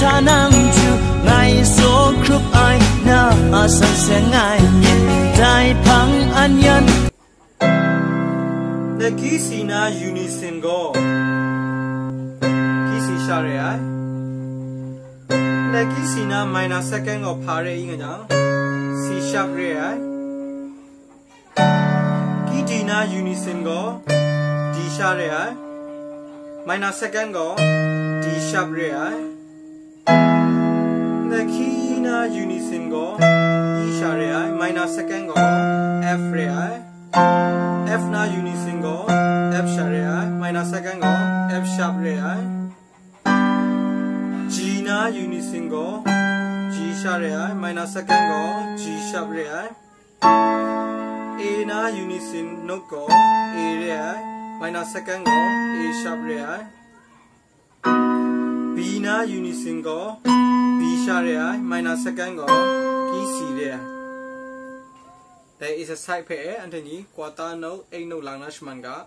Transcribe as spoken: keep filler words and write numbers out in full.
Tanang ju ngai so hkrup ai na a san seng ai myit dai hpang an yan. Na ki si na unison gaw ki si sha re ai. Na ki si na minor second gaw hpa re i nga jang, si sharp re ai. Ki di na unison gaw di sha re ai. Minor second gaw di sharp re ai. Na ki na unison gaw i sha re ai. Minor second gaw F re ai. F na unison gaw F sha re ai. Minor second gaw F sharp re ai. G na unison gaw G sha re ai. Minor second gaw G sharp re ai. A na unison note gaw A re ai. Minor second gaw A sharp re ai. B na unison gaw B sha re ai. Minor second gaw ki si re ai. Dai exercise hpe anhte ni quarter note, eighth note lang na shaman ga.